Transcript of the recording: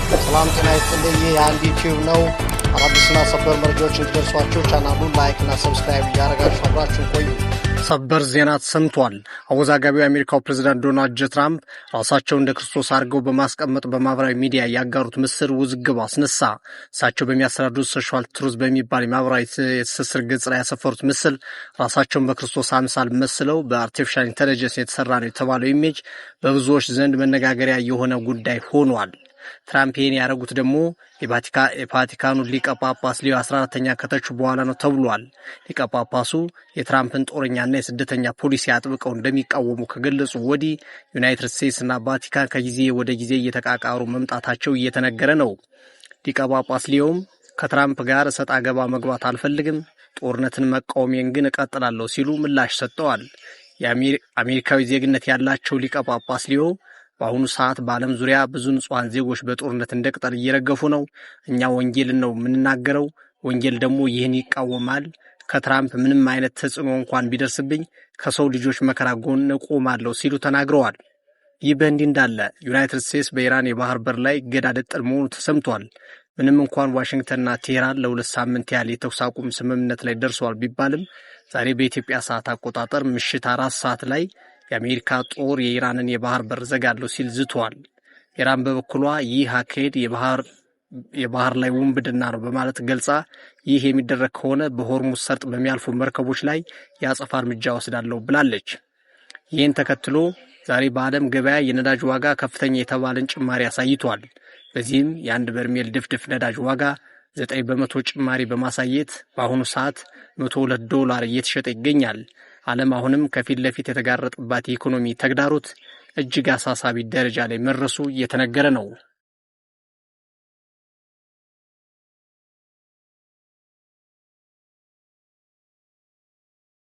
ሰላም ጤና ይስጥልኝ። ይህ የአንድ ዩቲዩብ ነው። አዳዲስና ሰበር መረጃዎች እንዲደርሷችሁ ቻናሉን like እና subscribe እያደረጋችሁ አብራችሁን ቆዩ። ሰበር ዜና ተሰምቷል። አወዛጋቢው የአሜሪካው ፕሬዝዳንት ዶናልድ ጄ ትራምፕ ራሳቸውን እንደ ክርስቶስ አድርገው በማስቀመጥ በማህበራዊ ሚዲያ ያጋሩት ምስል ውዝግብ አስነሳ። እሳቸው በሚያስተዳድሩት Social Truth በሚባል የማህበራዊ የትስስር ገጽ ላይ ያሰፈሩት ምስል ራሳቸውን በክርስቶስ አምሳል መስለው በ artificial intelligence የተሰራ ነው የተባለው image በብዙዎች ዘንድ መነጋገሪያ የሆነ ጉዳይ ሆኗል። ትራምፕ ይህን ያደረጉት ደግሞ የቫቲካኑ ሊቀ ጳጳስ ሊዮ 14ተኛ ከተቹ በኋላ ነው ተብሏል። ሊቀ ጳጳሱ የትራምፕን ጦረኛና የስደተኛ ፖሊሲ አጥብቀው እንደሚቃወሙ ከገለጹ ወዲህ ዩናይትድ ስቴትስ እና ቫቲካን ከጊዜ ወደ ጊዜ እየተቃቃሩ መምጣታቸው እየተነገረ ነው። ሊቀ ጳጳስ ሊዮም ከትራምፕ ጋር እሰጥ አገባ መግባት አልፈልግም፣ ጦርነትን መቃወሜን ግን እቀጥላለሁ ሲሉ ምላሽ ሰጥተዋል። የአሜሪካዊ ዜግነት ያላቸው ሊቀ ጳጳስ ሊዮ በአሁኑ ሰዓት በዓለም ዙሪያ ብዙ ንጹሐን ዜጎች በጦርነት እንደ ቅጠል እየረገፉ ነው። እኛ ወንጌልን ነው የምንናገረው። ወንጌል ደግሞ ይህን ይቃወማል። ከትራምፕ ምንም አይነት ተጽዕኖ እንኳን ቢደርስብኝ ከሰው ልጆች መከራ ጎን እቆማለሁ ሲሉ ተናግረዋል። ይህ በእንዲህ እንዳለ ዩናይትድ ስቴትስ በኢራን የባህር በር ላይ እገዳ ልጥል መሆኑ ተሰምቷል። ምንም እንኳን ዋሽንግተንና ቴህራን ለ2 ሳምንት ያህል የተኩስ አቁም ስምምነት ላይ ደርሰዋል ቢባልም፣ ዛሬ በኢትዮጵያ ሰዓት አቆጣጠር ምሽት 4 ሰዓት ላይ የአሜሪካ ጦር የኢራንን የባህር በር ዘጋለሁ ሲል ዝቷል። ኢራን በበኩሏ ይህ አካሄድ የባህር ላይ ውንብድና ነው በማለት ገልጻ፣ ይህ የሚደረግ ከሆነ በሆርሙዝ ሰርጥ በሚያልፉ መርከቦች ላይ የአጸፋ እርምጃ ወስዳለሁ ብላለች። ይህን ተከትሎ ዛሬ በዓለም ገበያ የነዳጅ ዋጋ ከፍተኛ የተባለን ጭማሪ አሳይቷል። በዚህም የአንድ በርሜል ድፍድፍ ነዳጅ ዋጋ 9% ጭማሪ በማሳየት በአሁኑ ሰዓት 102 ዶላር እየተሸጠ ይገኛል። ዓለም አሁንም ከፊት ለፊት የተጋረጠባት የኢኮኖሚ ተግዳሮት እጅግ አሳሳቢ ደረጃ ላይ መድረሱ እየተነገረ ነው።